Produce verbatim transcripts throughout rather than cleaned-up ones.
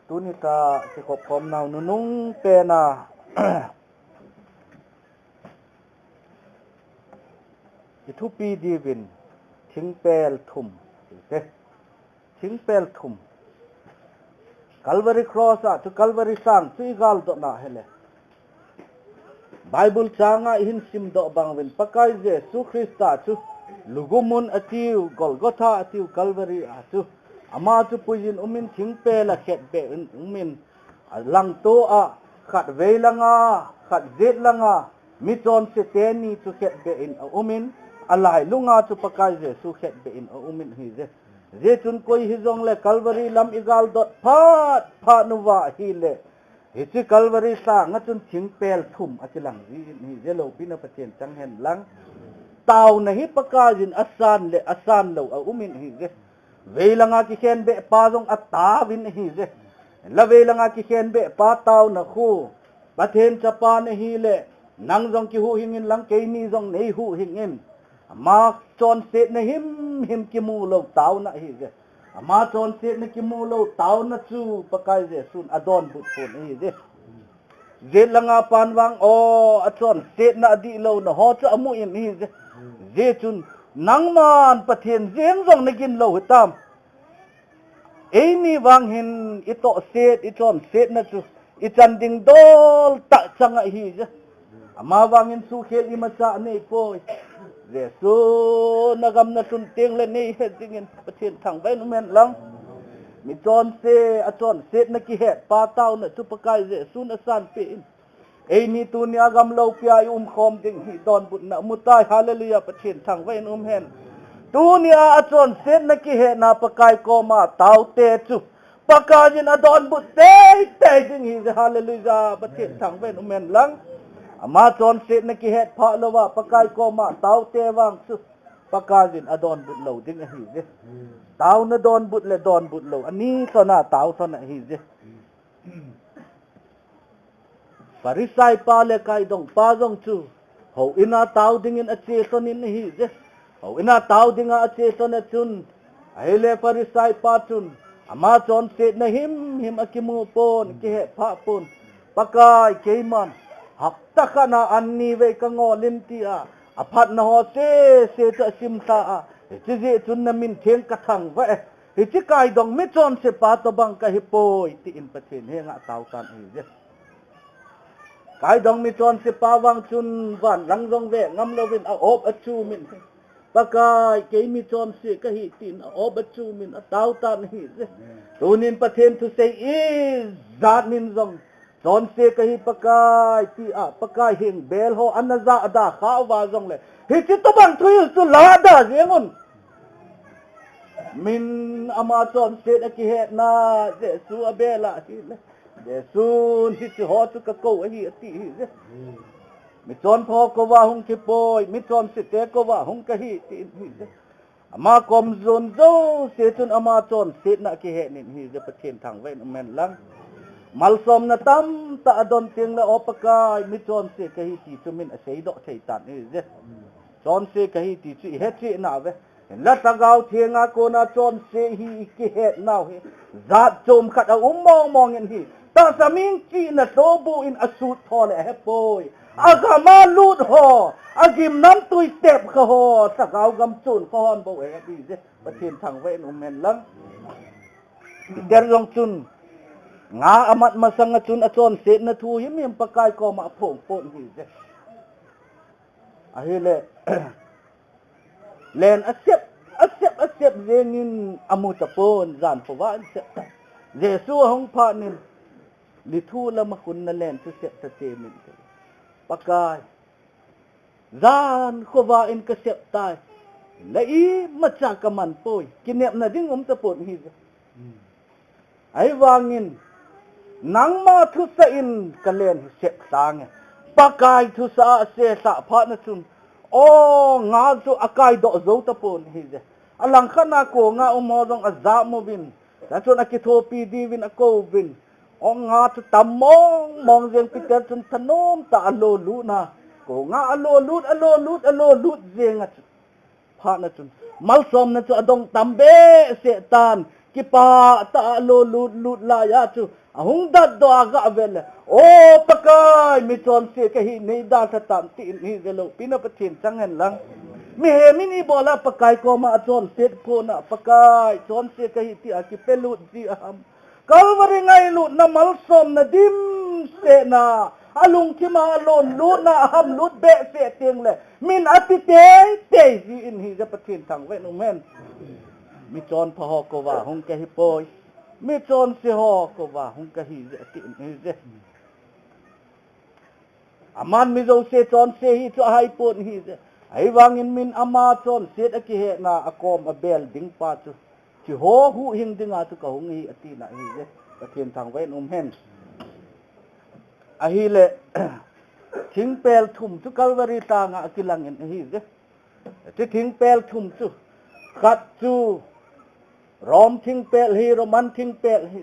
Tuni ta kikhop khom nau nunung pen a i thupi diuvin thingpel thum. Thingpel thum. Calvary Cross a chu Calvary sang chu i galdot na hile. Bible chang a i hin simdoh bang uvin Pakai Jesu Christa chu lugumun a tiu, Golgotha a tiu, Calvary a chu ama chu puiyin umin thingpel a khetbeh in umin a langto a khat vei langa, khat jet langa, mi chonse teni chu khetbeh in a umin, a lailunga chu Pakai Jesu khetbeh in a umin hi je. Je chun koi hi jong le Calvary lam i galdot phat, phat nuva hi le. Hiche Calvary sang a chun thingpel thum a kilang ji in hi je lo pina Pathen chang hen lang. Tauna hi Pakai jin a san le a san lo a umin hi je. Vei langa kikhen beh pa jong a tauvin hi je. La vei langa kikhen beh pa tauna khu. Pathen chapa na hi le, nang jong kihuhhing in lang keini jong nei huhhing in. Ama chonsetna himhim kimu lo tauna hi je. Ama chonsetna kimu lo tauna chu Pakai Jesun a donbut pon hi je. Jet langa pan vang o a chonsetna a dih lo na ho chu a mu in hi je. Je chun nangman Pathen jeng jong na gin lo hitam. Eini vang hin i tohset, i chonsetna chu i chan ding dol tah chang ahi je. Ama vang hin sukhel imacha nei poi. Jesu na gam na lhun teng le nei het ding in Pathen thangvah in um hen lang. Mi chonse a chonsetna kihet pa tauna chu Pakai Jesu na san pe in. Eini tunia gam lopi a i um khom ding hi donbutna mu tai. Hallelujah, Pathen thangvah in um hen. Tunia a chonsetna kihetna Pakai koma taute chu Pakai in a donbut teitei ding hi je. Hallelujah, Pathen thangvah in um hen lang. Ama chonsetna kihet pha lou a Pakai koma taute vang chu Pakai in a donbut lou ding ahi je. Tauna donbut le donbut lou. Ani sona tau sona hi je. Pharisai pa le kaidong pa jong chu houin a tao dingin a cheson in ahi je. Houin a tao dinga a cheson a chun, ahile Pharisai pa chun ama chonsetna himhim a kimu pon, kihe pha pon. Pakai, keiman hapta khat na an ni vei ka ngol in tia a phatna ho sese chu a simsa a, hiche jeh chun na min theng ka thangvah e. Hiche kaidong mi chonse pa tobang ka hi poi, tin Pathen henga a tao tan ahi je. Kaidong mi chonse pa vang chun van lang jong ve ngam louvin a op a chum in, Pakai, kei mi chonse ka hi, tin a op a chum in a tao tan ahi je. Tunin Pathen thusei ijat nin jong, chonse ka hi Pakai, tia Pakai heng bel ho ana ja a da kha uva jong le, hiche tobang thuhil chu la da jeng un. Min ama chonset a kihetna Jesu a bel a hi le, Jesun hiche ho chu ka kou ahi ati hi je. Mi chonpha ho kouva hung kipoi, mi chonse te kouva hung ka hi, tin hi je. Ama kom jon jouse chun ama chonsetna a kihet nin hi je, Pathen thangvah in um hen lang. Malsomna tamtah a don teng le, o Pakai, mi chonse ka hi ti chu min a seidoh thei tan hi je. Chonse ka hi ti chu i he cheh na ve. Hinla Lhagao Thenga kona chonse hi i kihet nau hi jat chom khat a um mong mong in hi. Tahsa min chihna tho bu in a sut tho le a he poi. A gam a lut ho, a gimnamtui tep kha ho, Lhagao gam chon kha hon bou a he hi je. Pathen thangvah in um hen lang. Peter jong chun, nga a mat masang a chun a chonsetna thu himhim Pakai koma a phong pon hi je. Ahile, len a sep, a sep, a sep jeng in a mu tapon, jan phovan sep ta. Jesu a hung phat nin, lithu lama khun na len chu sep ta te min te. Pakai, jan khovah in ka sep tai. La imacha ka man poi. Kinepna ding um tapon hi. Ahivangin, nangma thusah in ka len hi sep tange. Pakai thusah a sep lhah phat na chun, o, nga chu a kaidoh jou tapon hi je. A langkhat na konga um ho jong a jam uvin. Chachun a kithopi diuvin a kouvin. O, nga chu tam mong mong jeng Peter chun thanom tah a lo lut na. Konga a lo lut, a lo lut, a lo lut jeng a chu. Phat na chun, malsomna chu a dong tam behseh tan, kipah tah a lo lut lut lai a chu, ahung datdoh a gah vet le, O Pakai, michonse kahi, nei dalha tan, tin hije, loupina Pathen chang hen lang. Mihem in ibola Pakai koma achonset pon a, Pakai, chonse kahi, tia kipelut ji aham. Calvary ngailutna malsomna dimset na, alungthim a alon lutna, aham lut behseh teng le, min ati teitei ji in, hije, Pathen thangvah in um hen. Michonpha ho koma hung kahi poi. Michonse ho koma hung kahi je, ati in hije. Aman mi jouse chonse hi chu ahai pon hije. Ahivangin min ama chonset a kihetna a kom a bel ding pa chu, hiche ho huhhing dinga chu kahung hi, ati na hije. Pathen thangvah in um hen. Ahile, thingpel thum chu Calvary lhanga akilang in ahije. Hiche thingpel thum chu, khat chu Rome thingpel hi, Roman thingpel hi.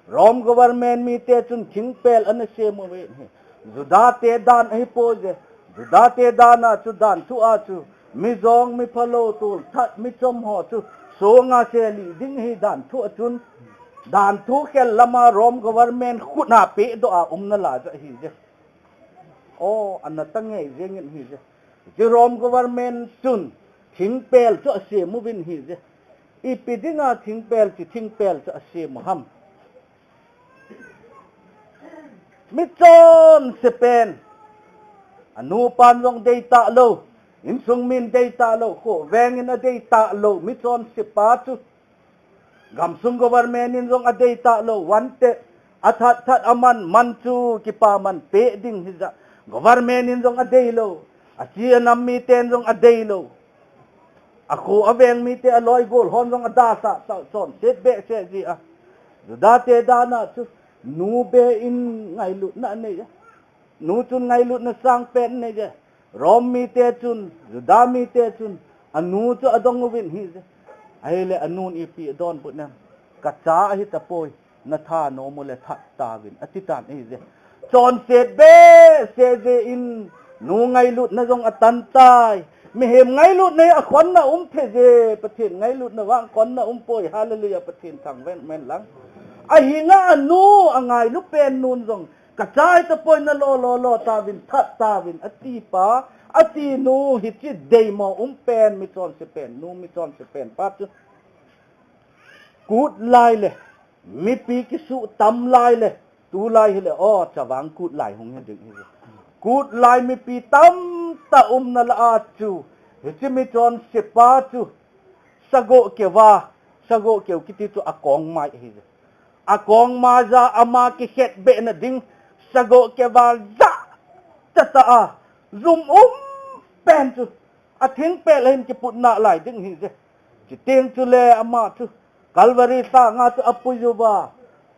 Rome government mite chun thingpel ana sem uvin ahi. Juda te dan ahi poi je. Juda te dan a chu, dan thu a chu, mijong, miphalou, tolthat, michom ho chu songa selih ding hi dan thu a chun, dan thu khel lama Rome government khut a pehdoh a umna la ja hi je. O, ana ta ngei jeng in hije. Hiche Rome government chun thingpel chu asem uvin hije. Ipi dinga thingpel chu, thingpel chu asem u ham? Michonse pen, anupan jong dei talou, insung min dei talou, khoveng in adei talou michonse pa chu, gamsung government in jong adei talou, wanted, athat that aman man chu kipaman peh ding hija. Government in jong adeilou, achi anam miten jong adeilou. Akho aveng mite, aloi gol hon jong adalhah tah, chonset behseh ji a. Juda te dan a chu, nu be in ngailutna anei a. Nu chun ngailutna sangpen anei je. Rome mite chun, Juda mite chun, anu chu adong uvin hije. Ahile anun ipi adonbut em? Kacha ahi tapoi, natha nom u le that tauvin, ati tan ahije. Chonset behseh jeh in, nu ngailutna jong atan tai. Mihem ngailutna hi akhonna um thei je, Pathen ngailutna vang khonna um poi, hallelujah, Pathen thangvah in um hen lang. Ahinga anu angailu pen nun jong, kacha ahi tapoi, nalo lo lo tauvin, that tauvin, ati pa, ati nu, hiche deimo um pen, michonse pen nu, michonse pen pa chu, kut lai le, mipi kisuh tam lai le, tulai hile, o, chavang kut lai hung hi ding hi. Kut lai mipi tamtah umna lah a chu, hiche michonse pa chu, sagoh keu a, sagoh keu kiti chu akongmai ahi. Akongma ja ama kikhetbehna ding, sagoh keu a ja, cha ta a, jum um pen chu, athingpel a hin kiputna lai ding hije. Chuteng chule ama chu, Calvary lhanga chu apui uva,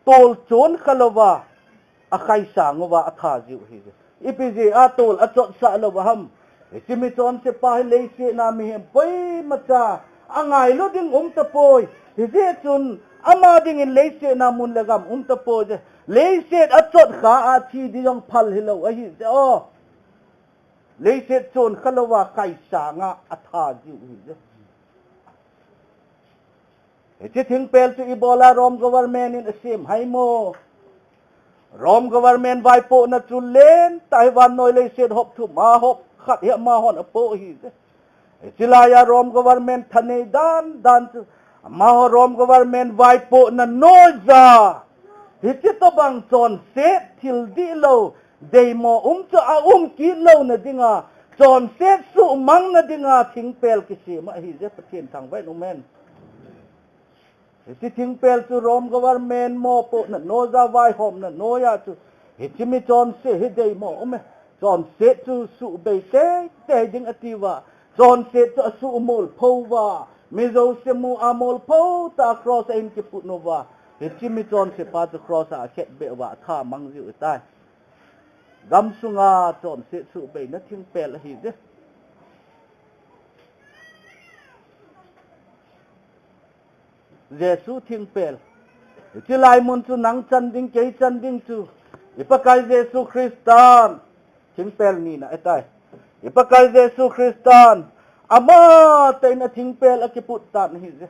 tol chon kha louva, akhaisang uva, atha jiu hije. Ipi jeh a tol achotsah lou ham? Hiche michonse pa hi leiset a mihem koimacha angailu ding um tapoi. Hijeh chun ama dingin leiset a mun le gam um tapoi je. Leiset achot kha a thi ding jong phal hilou ahi je o. Leiset chon kha louva khaisanga atha jiu hije. Hiche thingpel chu ibola Rome government in asem ham? Rome government vaipohna chu lentah hi vannoi leiset hop thum a hop khat hi amahon apoh ahi je. Hiche laiya Rome government thanei dan dan chu, amaho Rome government vaipohna noija, hiche tobang chonset thil dihlou, deimo um chu aum kit louna dinga, chonset suhmangna dinga thingpel kisem ahi je, Pathen thangvah in um hen. Hiche thingpel chu Rome government mopohna noija, vaihomna noiya chu, hiche michonse hi deimo um e, chonset chu suhbei teitei ding atiuva, chonset chu asuhmolphouva, mi jouse mu a molphou tah a cross a ahin kiput uva, hiche michonse pa chu cross a akhetbeh uva atha mang jiu ahitai. Gamsunga chonset suhbeina thingpel ahi je. Jesu thingpel. Hiche lai mun chu nang chan ding, kei chan ding chu, i Pakai Jesu Christan thingpel nina ahitai. I Pakai Jesu Christan amatah in athingpel akiput tan ahi je.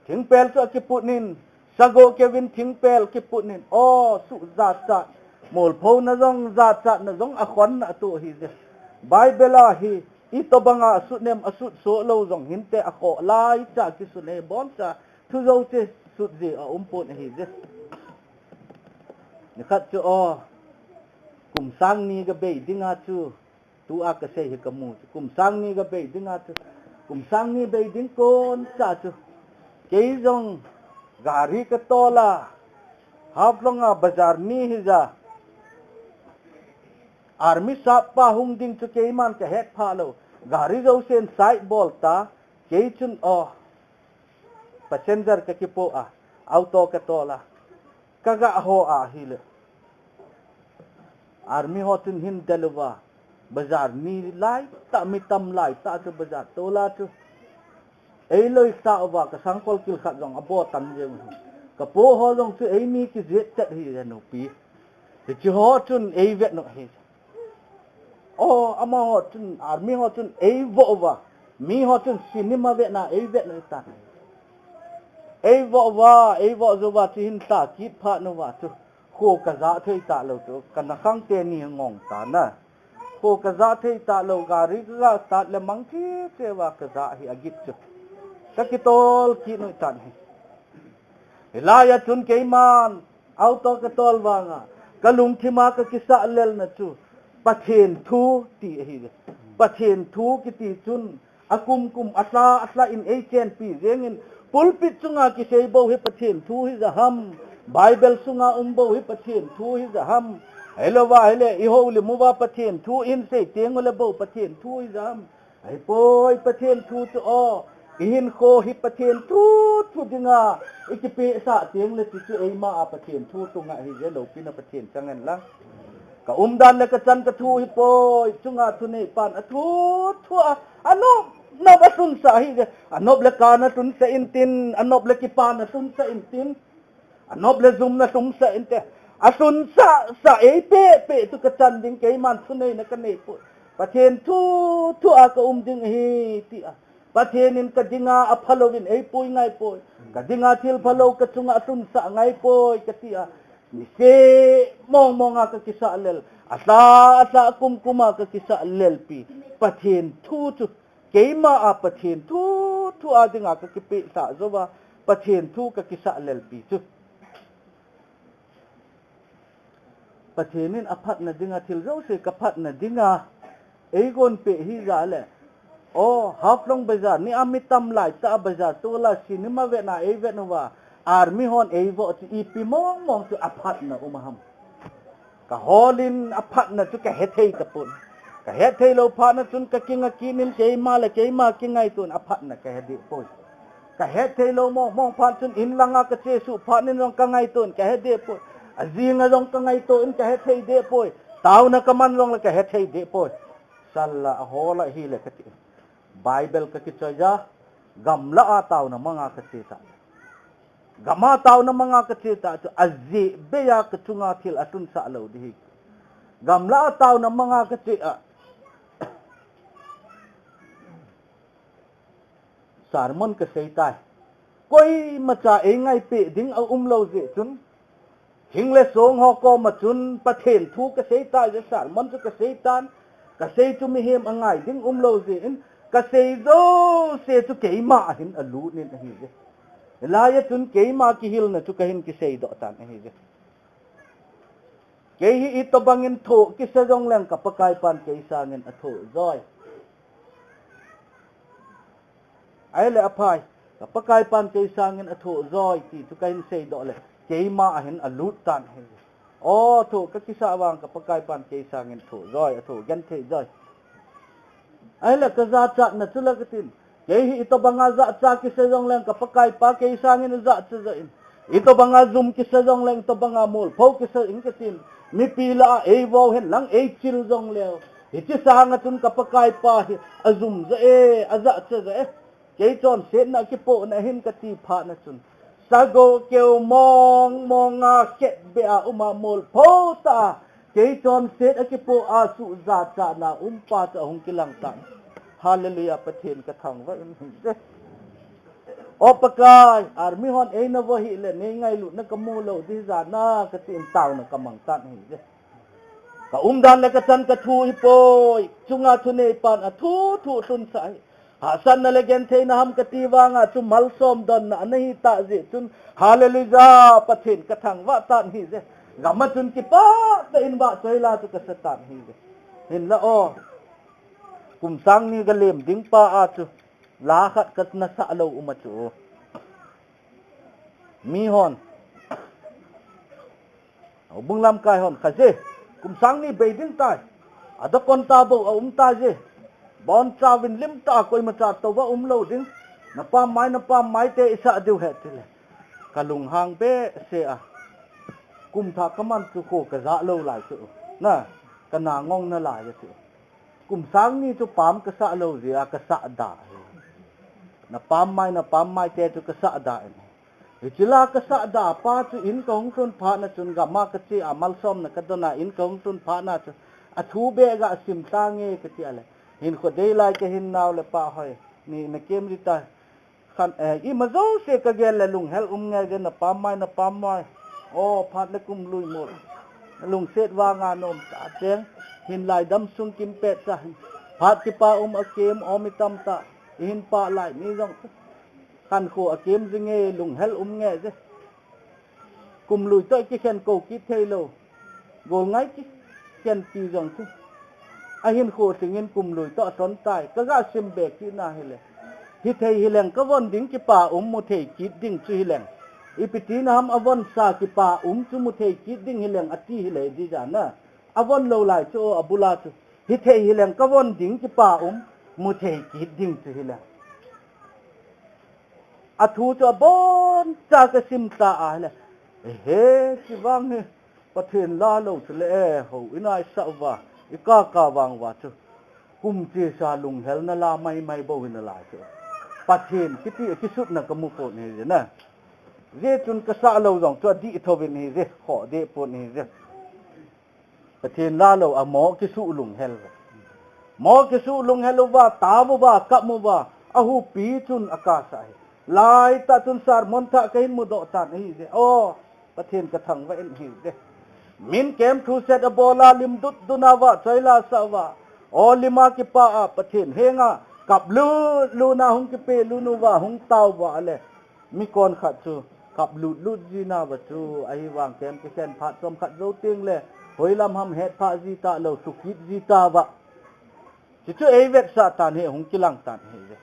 Thingpel chu akiput in, sagoh keuvin thingpel kiput in, o, suh jachat, molphona jong jachatna jong akhonna atoh ahije. Bible a hi, itobanga asut nem asut soh lou jong hinte, akhoh laicha kisun e, boncha thu jouse sut ji aumpon ahije. Nikhat chu o, kum sang ni gabei dinga chu, tua kasei hi kamu chu, kum sang ni gabei dinga chu, kum sang ni bei ding koncha chu, kei jong gari katol a, Haflong a bazar ni hija, army sappa hung ding chu keiman kahet phalou, gari jousen side bol ta, kei chun o, passenger kakipoh a, auto katol a, kagah ho ahile, army ho chun hin del uva, bazar ni laitah, mi tam laitah chu bazar tol a chu, eiloisah uva, kasangkhol kil khat jong abo tan jeng uhi. Kapoh ho jong chu eimi kijet chet hi, nupi, hiche ho chun eivet u ahi. O, amaho chun, army ho chun eivoh uva, miho chun cinema vetna eivet u tan. Eivoh uva, eivoh jou uva chu hin lha kit phat uva chu, kho kajah thei talou chu, kana khang teni ngong tan a, kho kajah thei talou, gari kaga start le mang cheh cheh uva kajah hi agit chu, kakitol kit u tan hi. Hilai a chun keiman auto katol vanga, kalungthima kakisah lelna chu, Pathen thu ti ahi. Pathen thu kiti chun, akum kum, alha alha in eichenpi jengin, pulpit chunga kisei bou hi Pathen thu hija ham, Bible sunga um bou hi Pathen thu hija ham, ahilouva ahile ihoulim uva Pathen thu ihin sei teng ule bou Pathen thu hija ham, ahipoi, Pathen thu chu o, ihinkho hi Pathen thu, thu dinga ikipehsah tengle chuchu eima a Pathen thu tunga ahije, loupina Pathen chang hen lang. Kaumdan le kachan kathu hipoi, chunga thuneipan athu thu a, anop nop alhunsah ahije, anop le kana lhunsah intin, anop le kipana lhunsah intin, anop le jumna lhunsah inte, alhunsah sah eipeh peh chu kachan ding, keiman thuneina kaneipoi, Pathen thu thu a kaum ding ahi tia, Pathen in kadinga aphalouvin eipui ngaipoi, kadinga thil phalou kachunga alhunsah ngaipoi katia, niseh mong monga kakisah lel, alha alha kum kuma kakisah lelpi, Pathen thu chu, keima a Pathen thu thu a dinga kakipehsah jouva, Pathen thu kakisah lelpi chu, Pathen in aphatna dinga, thil jouse kaphatna dinga eigonpeh hijeh le, o, Haflong bazar ni a mi tam laitah a bazar tola cinema vetna eivet uva, army hon eivoh chu ipi mong mong chu aphatna um ham? Kaholin aphatna chu kahethei tapon. Kahetheilou phatna chun kakinga kinin keima le keima kingaitoin aphatna kahedehpoi. Kahetheilou mong mong phat chun inlanga kachesuh phatnin jong kangaitoin kahedehpoi. Ajinga jong kangaitoin kahethei dehpoi. Taona kaman jongle kahethei dehpoi. Salla ahola hile kati. Bible kakichoija, gamla a taona manga kache ta. Gama taona manga kache ta chu ajeh beiya kachunga thil alhunsah lou ding hi. Gamla a taona manga kache a, sermon kaseitai. Koimacha eingaipeh ding aumlou jeh chun, hing le song ho koma chun Pathen thu kaseitai, sermon chu kaseitan, kasei chu mihem angai ding umlou jeh in, kasei jouse chu keima a hin alutnin ahije. Hilai a chun keima kihilna chu kahin kiseidoh tan ahije. Kei hi itobangin thoh kisa jongleng ka Pakaipan kei sangin athoh joi. Ahile aphai, ka Pakaipan kei sangin athoh joi ti chu kahin seidoh le, keima a hin alut tan ahi. O, thoh kakisah vang ka Pakaipan kei sangin athoh joi, athoh genthei joi. Ahile kajachatna chu la katin, kei hi itobanga jachat kisa jongleng ka Pakaipa kei sangin ajachat joi in. Itobanga jum kisa jongleng, itobanga molpho kisa in katin, mipi lah a eivo henlang eichil jongleu, hiche sanga chun ka Pakaipa hi ajum joi e, ajachat joi e. Kei chonsetna kipohna hin kati phatna chun, sagoh keu mong monga khetbeh a uma molpho tah a, kei chonset a kipoh a suh jachatna umpa chu ahung kilang tan. Hallelujah, Pathen kathangvah in hije. O Pakai, army hon eina vo hile, nei ngailutna kamu lou ding jeh a, kati in taona kamang tan ahije. Ka umdan le kachan kathu hipoi, chunga thuneipan athu thu lhunsah hi. Hahsatna le gentheina ham kati vanga chu malsom donna ana hitah jeh chun, Hallelujah, Pathen kathangvah tan ahije. Gam a chun kipah tah in vahchoi la chu kasa tan ahije. Hinla o, kum sang ni kalem ding pa a chu, la khat kana sah lou um a chu. Mihon, houbung lamkai hon khaje, kum sang ni bei ding tai. Adakon ta bou aum taje. Bonchauvin lim tah a koimacha touva um lou ding. Napam mai, napam mai te isah diu ahi tile, kalunghang behseh a. Kum thah kaman chu kho kajah lou lai chu, na, kana ngong nalai chu. Kum sang ni chu pam kasah lou jeh a kasah da ahi. Napam mai, napam mai te chu kasah da in, hiche la kasah da pa chu in kahung lhun phat na chun, gam a kache a malsomna kadon a in kahung lhun phat na chun, athu beh gasim tange kati a le, hinkho dei lai kahin nau le pa hoi, ni nakem ji ta. Khan, eh, ima jouse kagel le lunghel um nge, napam mai, napam mai. O, phat le kum lui mol, lungset vanga nom tah teng, hinlai damsung kimpet cha hin, phat kipa um akem, o, mi tamtah ihin pah lai, mi jong khankho akem jinge, lunghel um nge je. Kum lui toh kikhen kou kit thei lou, golngai kikhen ti jong chu, ahinkho lhingin kum lui toh ason tai, kagasim be kit na hile, hithei hileng kavon ding kipa um mu thei kit ding chu hileng, ipi tina ham avonsa kipa um chu mu thei kit ding hileng ati hile, dija na, avon lou lai chu, abul a chu, hithei hileng kavon ding kipa um mu thei kit ding chu hileng. Athu chu aboncha kasim ta ahile, ehe, chuvang hi Pathen la lou chule, e, houin a isah uva, ikaka vang uva chu, kum chesa lunghelna la maimai bou hi nalai chu. Pathen kiti kisutna kamu pon ahije na. Jeh chun kasah lou jong chu adih thouvin ahije, khoh deh pon ahije. Pathen la lou a mo kisuh lunghel uva, mo kisuh lunghel uva, tao uva, kap uva, ahupi chun akasah hi. Laitah chun sermon thah kahin mudoh tan ahije. O, Pathen kathangvah in ahije. Min camp crusade abol a, lim dutdun a vahchoi la sah uva, o, lim a kipa a Pathen henga kaplutlut na hung kipelut uva, hung tao uva le, mi kon khat chu kaplutlut ji nauva chu, ahivang camp kikhen phat chomkhat jou tengle, hoilam ham hetphah ji talou, sukit ji tauva. Chuchu eivetsah tan ahi, hung kilang tan ahije.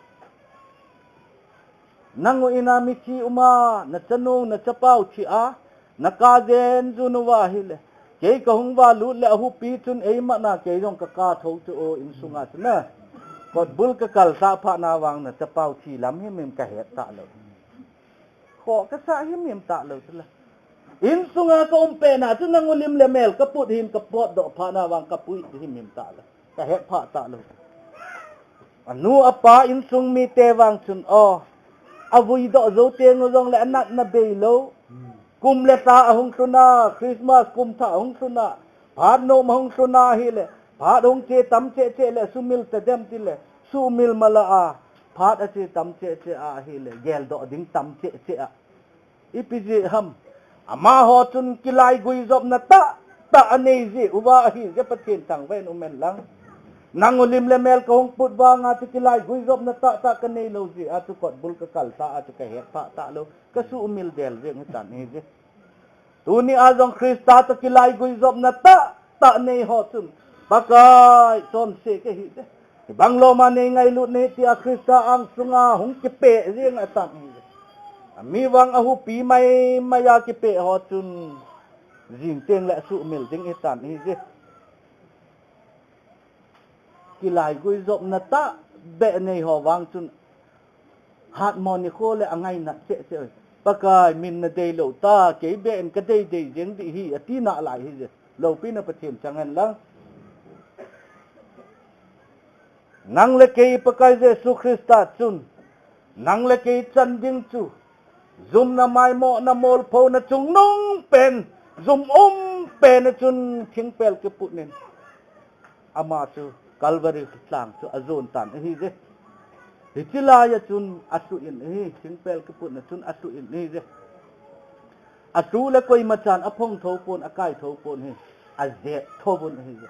Nang u in a mithi um a, nachanu nachapau thi a, naka jen jun uva ahile, kei kahung valut le ahupi chun eimatna kei jong kaka thou chu, o, insunga chu na, kotbul kakal lhah phat na vang nachapau thi lam himhim kahet talou, khoh kasah himhim talou chule, insunga kaum pet na chu nang u lim le mel kaput hin kapotdoh phat na vang kapui himhim talou, kahet phah talou. Anu apa insung mite vang chun, o, avuidoh jou teng u jongle anatna beilou, kum le lha ahung lhun a, Christmas kum thah ahung lhun a, phat nom ahung lhun a ahile, phat hung che tam chehcheh le sumil tadem tile, sumil mala a, phat ache tam chehcheh a ahile, geldoh ding tam chehcheh a. Ipi jeh ham? Amaho chun kilaiguijopna tahtah anei jeh uva ahije, Pathen thangvah in um hen lang. Nang u lim le mel kahung put vanga chu kilaiguijopna tahtah kanei lou jeh a chu kotbul kakal lhah a chu kahet phah talou, kasuhmil del jeng hitan ahije. Tuni a jong Christa toh kilaiguijopna tahtah nei ho chun, Pakai chonse kahije, hibang lom a nei ngailut nahi tia Christa angsunga hung kipeh jeng ahitan ahije. Ami vang ahupi maimai a kipeh ho chun, jing tengle asuhmil ding ahitan ahije. Kilaiguijopna tahbeh nei ho vang chun, hatmo nikho le angainat chehcheh, Pakai, min nadeilou ta, kei beh in kadeidei jeng ding ahi, ati nalai ahije. Loupina Pathen chang hen lang. Nang le kei Pakai Jesu Christa chun, nang le kei chan ding chu, jumna, maimohna, molphouna chungnung pen, jum um pen a chun thingpel kiputnin, ama chu Calvary lhang chu ajon tan ahije. Hiche laiya chun alhu in ahi, thingpel kiputna chun alhu in ahije. Alhu le koima chan aphong thou pon, akai thou pon hi, ajep thou un ahije.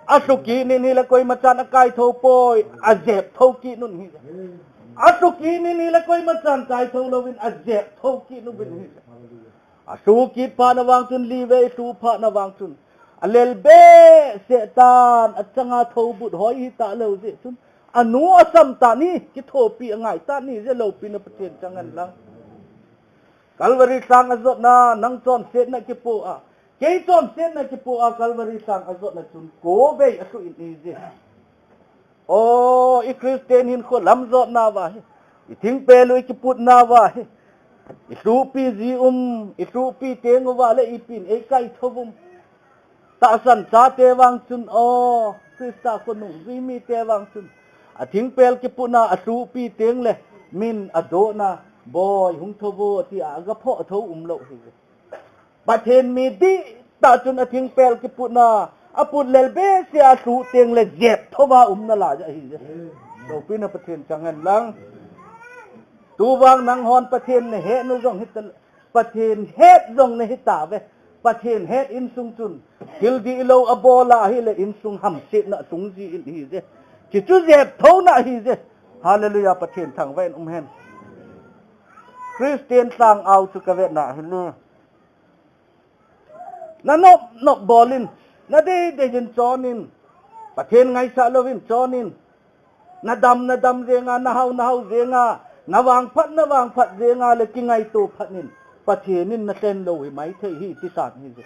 Alhu kit in ahile koima chan akai thou poi, ajep thou kit un ahije. Alhu kit in ahile koima chan kai thou louvin, ajep thou kit un ahije. Alhu kit phat na vang chun, livei lhu phat na vang chun, alel behseh tan, achanga thoubut hoi hita lou jeh chun, anu asam tan ahi, kithopi angai tan ahije, loupina Pathen chang hen lang. Calvary lhang ajotna, nang chonsetna kipoh a, kei chonsetna kipoh a, Calvary lhang ajotna chun, kovei alhu in ahije. O, i Christian hinkho lamjotna uva hi, i thingpel u i kiputna uva hi, i lhuhpi ji um, i lhuhpi teng uva le ipin eikai thou um. Tahsan chate vang chun, o, Christa khonung jui mite vang chun, athingpel kiputna alhuhpi teng le, min adohna, Boi, hung thou vo, tia agaphoh thou umlou hi. Pathen mi dihtah chun athingpel kiputna, aput lel behseh a alhu teng le jep thouva um nalai ahije. Loupina Pathen chang hen lang. Tuvang nanghon Pathen nahet u jong hita, Pathen het jong nahitauve. Pathen het insung chun, thil dihlou abol a ahile insung hamsetna alhung ji in ahije. Chuchu jep thouna ahije. Hallelujah, Pathen thangvah in um hen. Christian lhang au chu kavetna ahile, nanop nop bol in, nadei dei in chon in, Pathen ngaisah louvin chon in, nadam nadam jenga, nahao nahao jenga, navangphat navangphat jenga le kingaito phat in, Pathen in nalhen lou hi maithei hi titan ahije.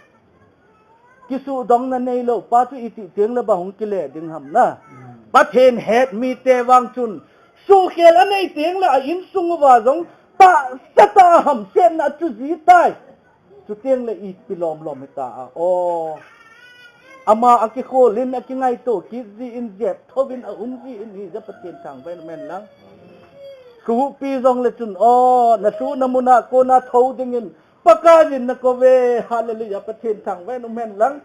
Kisuhdongna neilou pa chu iti teng le bang hung kile ding ham na. Pathen het mite vang chun, suhkhel anei teng le a insung uva jong tahsa tah a hamsetna achu ji tai. Chuteng le ipi lom lom hita a, o, ama akikhol in, akingaito kit ji in, jep thouvin aum ji in ahije, Pathen thangvah in um hen lang. Lhuhpi jong le chun, o, nalhuhna muna kona thou dingin Pakaiyin nakouve. Hallelujah, Pathen thangvah in um hen lang.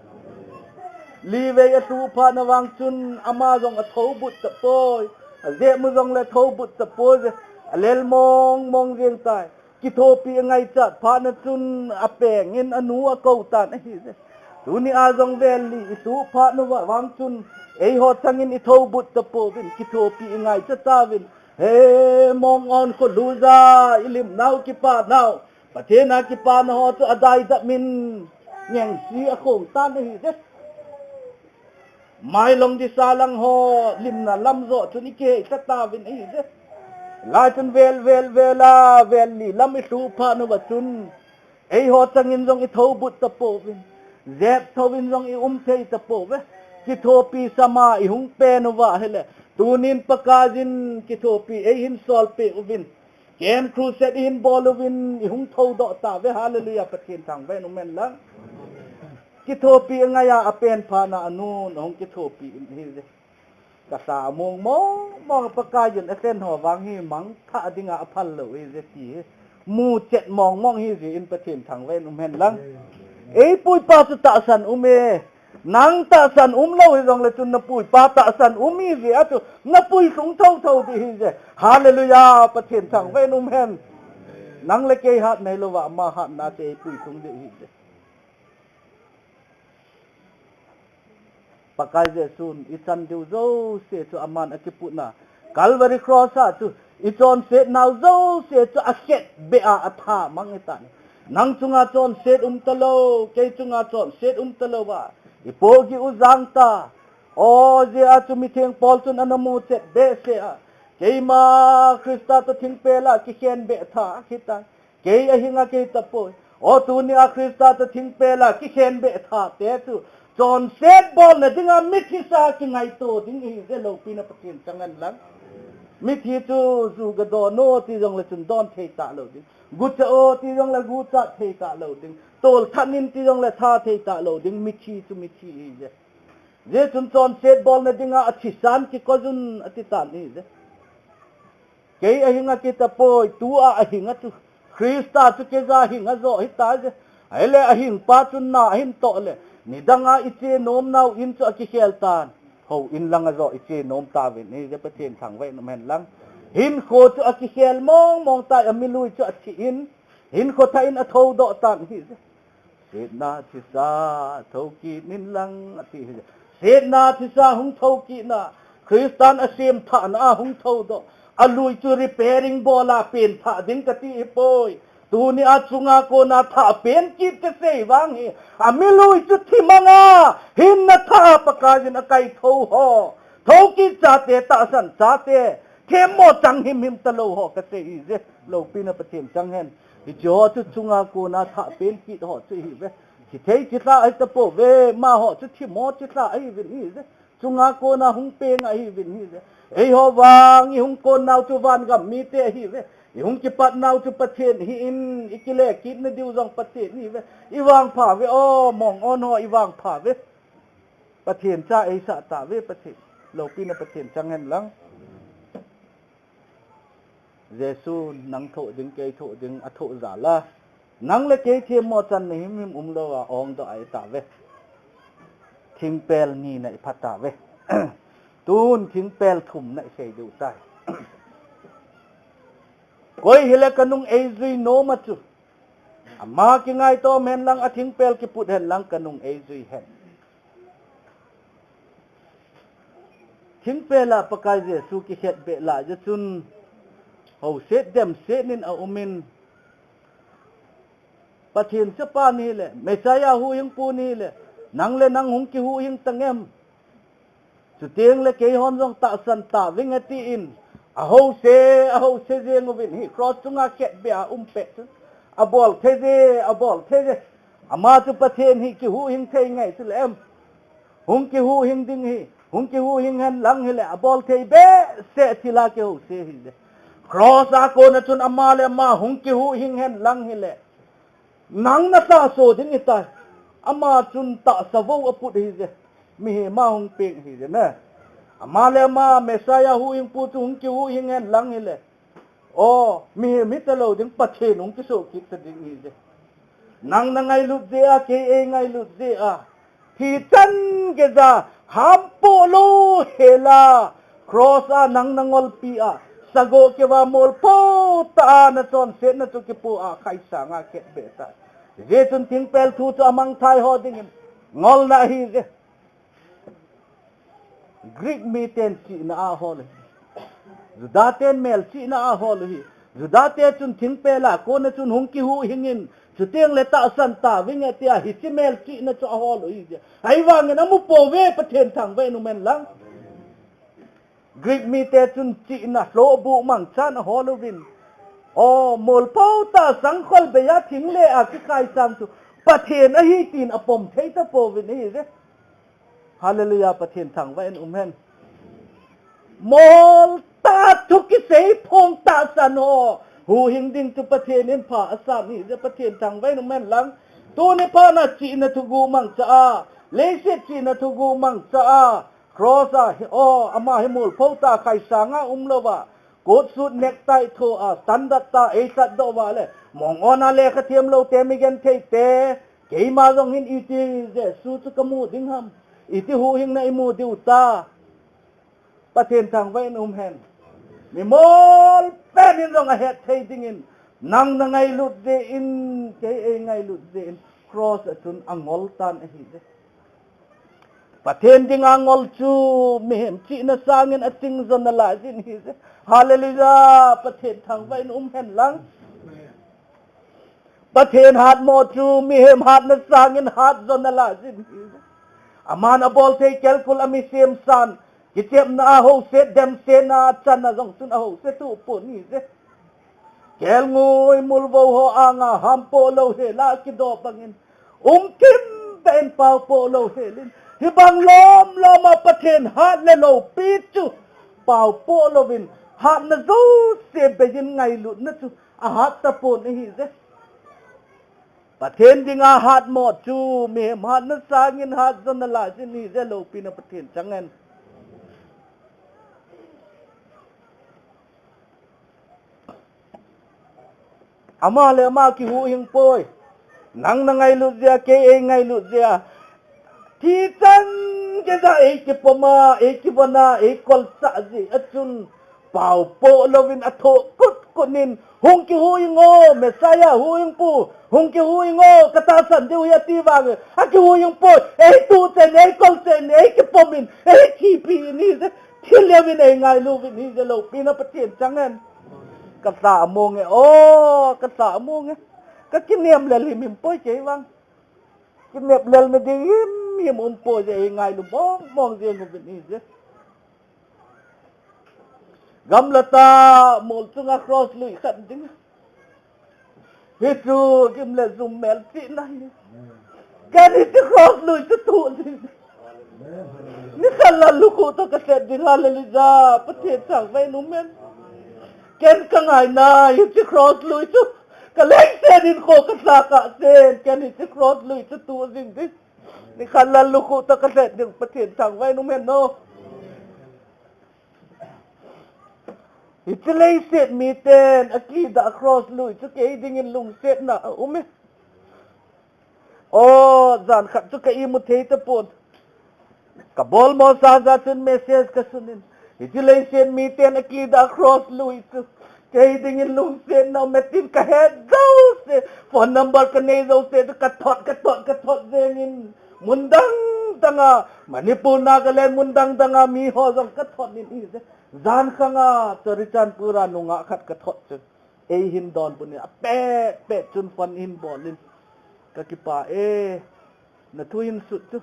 Livei alhu phat na vang chun ama jong athoubut tapoi. Ajep u jong le thoubut tapoi. Alel mong mong jeng tai. Kithopi angaichat phat na chun apeng in anu akou tan ahije. Tuni a jong vel li ilhu phat na vang chun, eiho changin ithoubut tapouvin, kithopi ingaichat tauvin. He, mong on kho luja, ilim nau kipa nau, Pathen a kipana ho chu adaidap in, ngengsi akhong tan ahije. Mailong disa lang ho, limna lam joh chun ikihei tatauvin ahije. Lai chun vel, vel, vel a, vel li lam ilhu phat na uva chun, eiho changin jong ithoubut tapouvin, jep thouvin jong ium thei tapouve. Kithopi sama ihung pen uva ahile, tunin Pakaiyin kithopi eihin solpeh uvin, Camp Crusade ihin bol uvin, ihung thoudoh tauve. Hallelujah, Pathen thangvah in um hen lang. Kithopi angai a apen phat na anun ahung kithopi in ahije. Kasa mong mong mong Pakaiyin alhen ho vang hi mangthah dinga aphal lou ahije ti hi. Muchet mong mong ahijeh in Pathen thangvah in um hen lang. Eipuipa chu tahsan um e. Nang tahsan umlou hijongle chun napuipa tahsan um ahijeh a chu napui lhung thou thou ding ahije. Hallelujah, Pathen thangvah in um hen. Nang le kei hat neilouva ama hatna chu eipui lhung ding ahije. Pakai Jesun ichan diu jouse chu aman akiputna Calvary Cross a chu ichonset nau jouse chu akhetbeh a atha mang ahitan. Nang chunga chonset um talou, kei chunga chonset um talouva ipohgih u jangta. O, jeh a chu mitheng Paul chun ana muchet behseh a, keima Christa toh thingpel a kikhenbeh tha ahitai. Kei ahinga kei tapoi. O, tunia Christa toh thingpel a kikhenbeh thate chu chonset bolna dinga mithisa kingaito ding ahije, loupina Pathen chang hen lang. Mithi chu ju gadon o tijongle chun don thei talou ding. Gucha o tijongle guchat thei talou ding. Tolthat in tijongle tha thei talou ding. Mithi chu mithi ahije. Jeh chun chonset bolna dinga athisan kikoi un atitan ahije. Kei ahinga kei tapoi, tua ahinga chu Christa chu keija hinga joh ahitaje. Ahile ahingpa chun na ahin toh le, nidanga iche nomnau in chu akikhel tan. Houin lang a joh i che nom tauvin ahije, Pathen thangvah in um hen lang. Hinkho chu a kikhel mong mong tai, a milui chu a thi in, hinkho thah in a thoudoh tan ahije. Setna thisa thou kit in lang ati ahije. Setna thisa hung thou kit na, Christan a sem thahna a hung thoudoh. A lui chu repairing bol a pen thah ding kati hi poi. Tuni a chunga kona thah pen kit kasei vang hi, a milui chu thi mang a, hinna thah a Pakaiyin a kai thou ho, thou kit chate, tahsan chate, themmo chang him him talou ho kasei ahije, loupina Pathen chang hen. Hiche ho chu chunga kona thah pen kit ho chu ahiuve. Thi thei chilhah ahi tapouve, amaho chu thimo chilhah ahiuvin ahije. Chunga kona hung peng ahiuvin ahije. Eiho vang i hung kon nau chu vangam mite ahiuve. I hung kipat nau chu Pathen ahin, i kile kitna diu jong Pathen ahiuve. I vangpha uve o, mong on ho, i vangpha uve. Pathen cha eisah tauve, Pathen. Loupina Pathen chang hen lang. Jesu nang thoh ding, kei thoh ding, a thoh jal a, nang le kei themmo channa him him umlou a, ongdoh a i tauve. Thingpel nina i pha tauve. Tun thingpel thumna i sei diu tai. Koi hile ka nung eijui nom a chu, ama kingaito hen lang, a thingpel kiput hen lang, ka nung eijui hen. Thingpel a Pakai Jesu kikhetbeh lai jeh chun, houset demset in a um in, Pathen chapa nahile, Messiah huhhingpu nahile, nang le nang hung kihuhhing tang em? Chuteng le keihon jong tahsan tauving atin, a house, a house jeng uvin, hi cross chunga khetbeh a um pet chun, a bol thei je, a bol thei je. Ama chu Pathen hi kihuhhing thei ngai chu le em? Hung kihuhhing ding hi, hung kihuhhing hen lang hile, a bol thei behseh thil a kihouse hile. Cross a kona chun ama le ama hung kihuhhing hen lang hile, nang na tahsa ding ahitai. Ama chun tahsa vou a put ahije. Mihem a hung peng ahije na. Ama le ama Messiah huhhingpu chu hung kihuhhing hen lang hile, o, mihem hita lou ding, Pathen hung kisoh kit ta ding ahije. Nang na ngailut jeh a, kei ei ngailut jeh a, thi chan geija hampoh lou hel a, cross a nang na ngolpi a, sagoh keuva molpho tah a na chonsetna chu kipoh a, Khaisang a khetbeh tai. Hijeh chun thingpel thu chu a mangthai ho dingin ngolna ahije. Greek miten chihna a hol u hi. Juda ten melchihna a hol u hi. Juda te chun thingpel a kona chun hung kihuhhing in, chuteng le tahsan tauving e tia hiche melchihna chu a hol u ahije. Ahivangin a mu pouve, Pathen thangvah in um hen lang. Greek mite chun chihna lhohbuh mangchan a hol uvin, o, molpho tah a sangkhol bei a thing le a kikhaisang chu Pathen ahi tin a pom thei tapouvin ahije. Hallelujah, Pathen thangvah in um hen. Mol tah a thu kisei phong tahsan ho huhhing ding chu Pathen in pha a san ahije, Pathen thangvah in um hen lang. Tuni phat a chihna thuguh mangcha a, leiset chihna thuguh mangcha a, cross a hi, o, ama hi molpho tah a Khaisang a umlou a, coat suit necktie tho a, standard tah a ei tlatdoh uva le, mong on a lekha them lou te, mi genthei te, keima jong hin iti Jesu chu ka mu ding ham? Iti huhhingna i mu diu ta? Pathen thangvah in um hen. Mi mol pen in jong a het thei dingin, nang na ngailut jeh in, kei ei ngailut jeh in, cross a chun a ngol tan ahije. Pathen dinga ngol chu mihem chihna sangin a ching jo nalai jin ahije. Hallelujah, Pathen thangvah in um hen lang. Pathen hatmo chu mihem hatna sangin hat jo nalai jin ahije. Aman a bol thei kelkul a mi semsan, kichepna a house, demsetna a chan a jong chun a house tuh pon ahije. Kelngoi mulvou ho anga hampoh lou hel a kidoh bangin, um kim tah in paopoh lou hel in, hibang lom lom a Pathen hat le loupi chu paopoh louvin, hatna jouse bei in ngailutna chu a hat tapon ahije. Pathen dinga hatmo chu mihem hatna sangin hat jo nalai jin ahije, loupina Pathen chang hen. Ama le ama kihuhhing poi. Nang na ngailut jeh a, kei ei ngailut jeh a, thi chan Kei ja ei kipom a, ei kivon a, ei kolsah jeh a chun, pao po louvin athoh kut kut in, hung kihu ingo, Messiah hu inpo, hung kihu ingo, katahsan diu ahi ati vang, akihu inpo, ei tuh chen, ei kol chen, ei kipom in, ei thipi in ahije, thil lheh in ei ngailu uvin ahije, loupina Pathen chang hen. Kalha among e, o, kalha among e. Kakinem lel himhim poi kei vang. Kinep lelna ding himhim umpoi jeh a ei ngailu mong mong jeng uvin ahije. Gamla tah mol chunga cross lui khat ding. Hichu gimle jum melchihna ahi. Ken hiche cross lui chu tuh ding. Nikhat lallukhuh toh kalhet ding, hallelujah, Pathen thangvah in umhen. Ken kangaina hiche cross lui chu, kaleiset in kho kalha kah sen, ken hiche cross lui chu tuh jing ding. Nikhat lallukhuh toh kalhet ding, Pathen thangvah in umhen o. Hiche leiset miten akidah cross lui chu kei dingin lungsetna aume. O, jan khat chu ka imu thei tapon. Kabol mo sa sa chun message kasun in. Hiche leiset miten akidah cross lui chu kei dingin lungsetna aume tin kahet jouse. Phone number kanei jouse chu kathot, kathot, kathot jengin. Mun dang danga, Manipur, Nagaland, mun dang danga miho jong kathot in ahije. Jan khanga Churachandpur a nungah khat kathot chu. Eihin donbut in, apet pet chun phone eihin bol in. Kakipah e, nathu hin sut chu.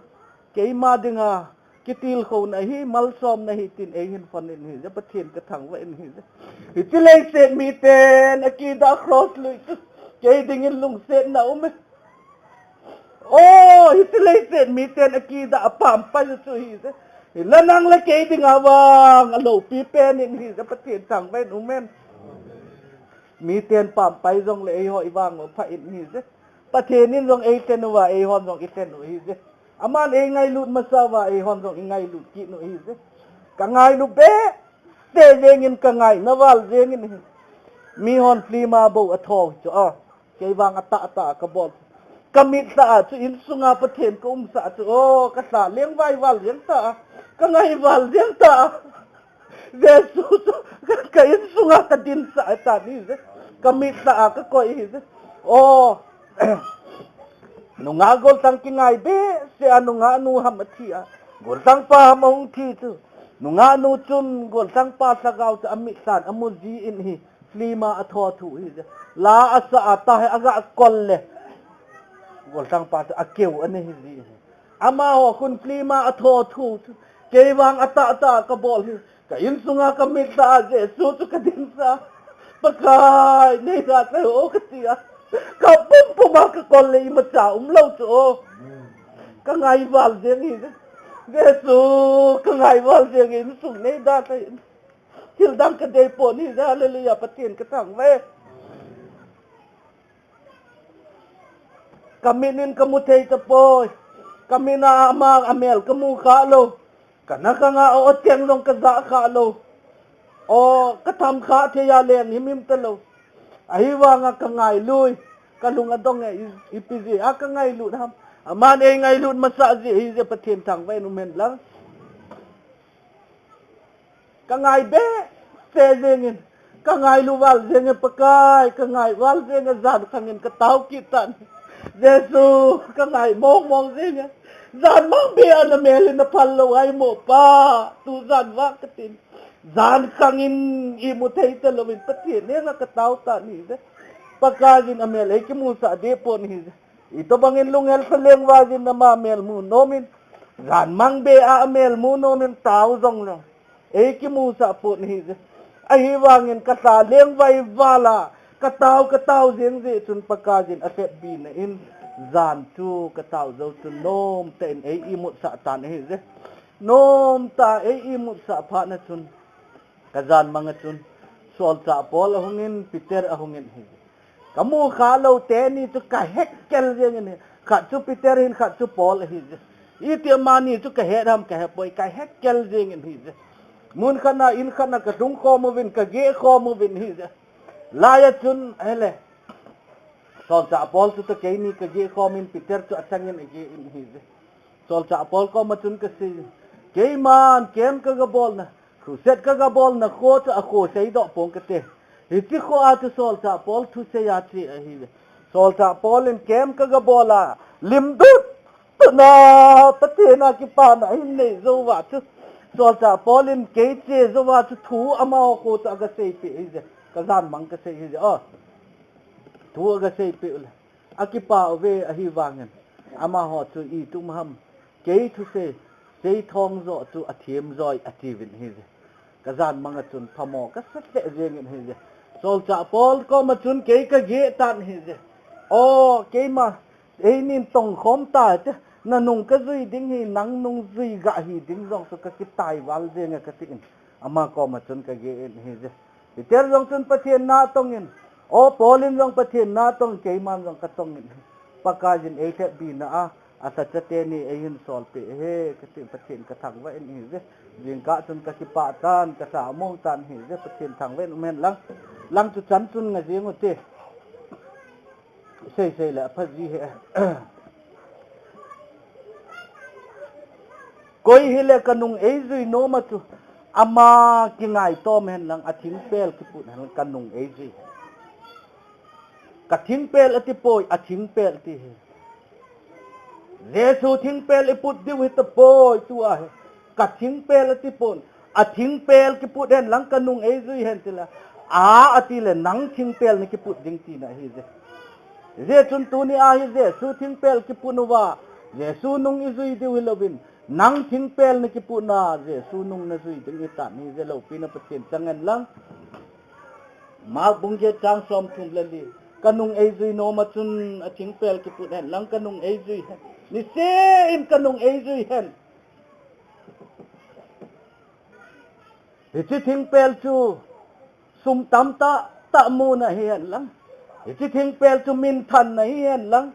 Keima dinga kitilkhouna ahi, malsomna ahi tin eihin phone in ahije, Pathen kathangvah in ahije. Hiche leiset miten akidah cross lui chu kei dingin lungsetna aume. O, hiche leiset miten akidah apampai chu ahije. Hila nang le kei dinga vang aloupi pen in ahije, Pathen thangvah in umhen. Miten pampai jongle eiho ivang u pha in ahije. Pathen in jong eilhen uva, eihon jong ilhen u ahije. Aman eingailut masa uva, eihon jong ingailut kit u ahije. Kangailu behseh jengin, kangaina val jengin ahi. Mihon film a bou atho chu a, kei vang atahtah kabol. Kamitlha a chu insunga Pathen kaumsah chu, o, kalha lengvai val jeng ta a, kangai val jeng ta a. Jesu chu ka insunga kadinsah tan ahije. Kamitlha a kakoi ahije. O, nungah gollhang kingai behseh a nungah nu ham athi a, gollhangpa ham ahung thi chu, nungah nu chun gollhangpa lhagao chu amitlhan amu jin ahi. Film a atho thu ahije. La asah a tahi aga kol le, gollhangpa chu akeu ana hi jin ahi. Amaho khun film a atho thu chu kei vang atahtah kabol ahi. Ka insunga kamitlha a Jesu chu kadinsah. Pakai, neidalha o kati a, kapumpum a kakol le imacha umlou chu o. Kangai val jeng ahije. Jesu, kangai val jeng e, insung neidalha in. Thil dang kadeipon ahije, hallelujah, Pathen kathangvah e. Kamit in kamu thei tapoi. Kamit a ama amel kamu khalou. Kana khanga o, o teng jong kajah khalou. O, katham kha thei a leng himhim talou. Ahivanga kangailui. Kalung adong e, i, ipi jeh a kangailut ham. Aman eingailut masah jeh ahije, Pathen thangvah in umhen lang. Kangai behseh jengin, kangailu val jengin Pakai, kangai val jengin, jan khangin katao kit tan. Jesu, kangai mong mong jengin. Jan mang beh a namel in naphal lou ahimo Pa, tu jan vang katin. Jan khangin imu thei talouvin Pathen henga katao tan ahije. Pakaiyin amel eikimusah dehpon ahije. Itobangin lunghel sa lengvai jin ama mel mu nomin, jan mang beh a amel mu nomin tao jongleng, eikimusah pon ahije. Ahivangin kalha lengvai val a katao, katao jeng jeh chun Pakaiyin alhepbina in jan chu katao jou chun nomtah in ei imutsah tan ahije. Nomtah a ei imutsah phat na chun, kajan mang a chun, solchah Paul ahungin, Peter ahungin ahije. Kamu khalou teni chu kahekkel jengin ahi. Khat chu Peter ahin, khat chu Paul ahije. Iti amani chu kahet ham kahepoi, kahekkel jengin ahije. Mun khat a, in khat a kalhung khom uvin, kageh khom uvin ahije. Lai a chun, ahile, solchah Paul chu toh keini kageh khom in, Peter chu achangin ageh in ahije. Solchah Paul koma chun kasei, keiman camp kagabolna, crusade kagabolna kho chu akho seidoh pong kate. Hiche kho a chu Solchah Paul thusei a che ahi. Solchah Paul in camp kagabol a, limdut tuna Pathen a kipana ahin nei jouva chu, Solchah Paul in kei che jouva chu thu amaho kho chu agaseipeh ahije. Kajanmang kasei ahije. O, thu agaseipeh ule. Akipa uve, ahivangin amaho chu itum ham, kei thusei, seithong joh chu athem joi atiuvin ahije. Kajanmang a chun phamo kasa lheh jengin ahije. Solchah Paul koma chun kei kageh tan ahije. O, keima, einin tongkhom taite, nanung kajui ding hi, nang nungjui ga hiding jong chu kakitaival jenge katin, ama koma chun kageh in ahije. Peter jong chun Pathen na atongin, o, Paul in jong Pathen na atongin, keiman jong katongin ahi. Pakaiyin eilhepbina a, alhacha teni eihin solpeh ahi, katin Pathen kathangvah in ahije. Jingkah chun kakipah tan, kalhamong tan ahije, Pathen thangvah in umhen lang. Lang chu chan chun nga jeng ute. Seisei le aphaji ahi. Koi hile kanung eijui noma chu, ama kingaitom hen lang, athingpel kiput hen lang, kanung eijui hen. Kathingpel atipoi, athingpel ati ahi. Jesu thingpel iput diu hitapoi tua hi. Kathingpel atipon, athingpel kiput hen lang, kanung eijui hen tile, a, atile nang thingpel nakiput ding tina ahije. Hijeh chun tunia hi Jesu thingpel kiput uva Jesu nung ijui diu hilouvin, nang thingpel nakiputna Jesu nung najui ding ahitan ahije. Loupina Pathen chang hen lang. Mark bung get chang somthum le li. Kanung eijui noma chun athingpel kiput hen lang, kanung eijui hen. Nisehin kanung eijui hen. Hiche thingpel chu sum tamtah tah muna hihen lang, hiche thingpel chu minthanna hihen lang,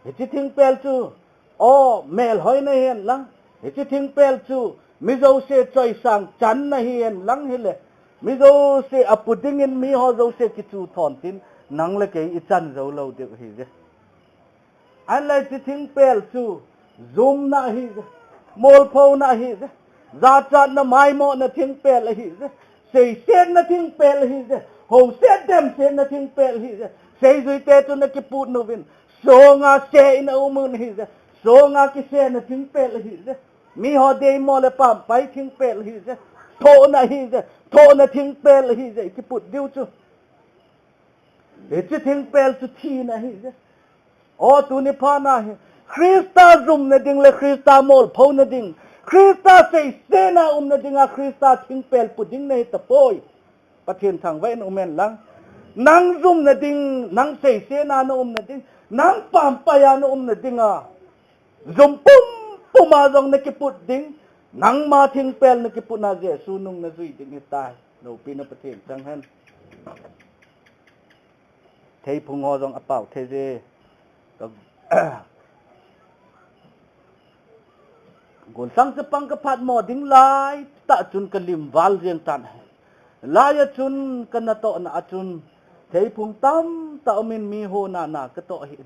hiche thingpel chu, o, melhoina hihen lang, hiche thingpel chu mi jouse choisang channa hihen lang hile, mi jouse apu dingin miho jouse kichu thon tin, nang le kei ichan jou lou diu ahije. Ahinla hiche thingpel chu jumna ahije, molphouna ahije, jachatna maimohna thingpel ahije, seisetna thingpel ahije, houset demsetna thingpel ahije. Seijuite chun akiput uvin, songa se in aum un ahije, songa kisena thingpel ahije, miho deimo le pampai thingpel ahije, thohna ahije, thohna thingpel ahije, ikiput diu chu. Hiche thingpel chu thina ahije. O, tuni phatna hi Christa jumna ding le Christa molphouna ding, Christa seisetna umna dinga Christa thingpel pu ding nahitapoi. Pathen thangvah in umhen lang. Nang jumna ding, nang seisetna naumna ding, nang pampaiya naumna dinga jum pumpuma jong nakiput ding, nangma thingpel nakiputna Jesu nung najui ding ahitai. Loupina Pathen chang hen. Theiphung ho jong apao thei je. Ka golsang chapang kaphatmo ding laitah chun kalim val jeng tan ahi. Laiya chun kanatohna a chun theiphung tamtah umin mi hona na katoh ahi.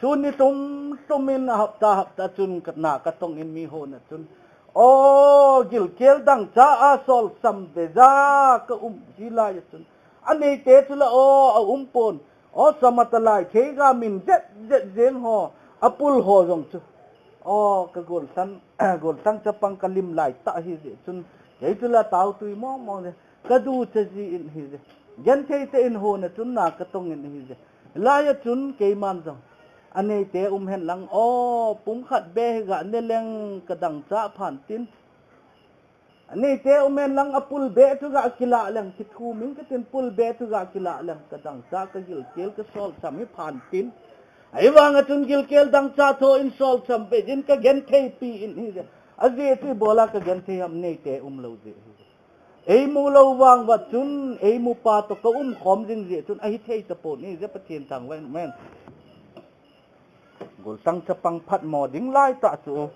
Sun ni lhum lhumin, hapta hapta chun na katongin mi hona chun, o, gilkel dangcha a solcham veja kaum ji laiya chun, aneite chula, o, aumpon, o, Samata lai theiga min jet jet jeng ho, apul ho jong chu, o, kagolsang, golsang chapang kalim laitah ahijeh chun, kei chula taotui mong mong le, kaducha ji in ahije. Genthei tah in hona chun na katongin ahije. Laiya chun keiman jong, aneite umhen lang, o, pumkhat beh hi gane leng kadangcha phan tin, aneite umhen lang, apul beh chu ga kilah leng, kithum ing katin, pul beh chu ga kilah leng, kadangcha kagilkel kasolcham hi phan tin. Ahivanga chun gilkel dangcha thoh in solcham peh jin, kagentheipi in ahije. Ajeh chu ibola kagenthei ham, neite umlou jeh ahije. Eimu lou vang uva chun, eimupa toh kaumkhom jing jeh chun, ahithei tapon ahije, Pathen thangvah in umhen. Golsang chapang phatmo ding laitah chu,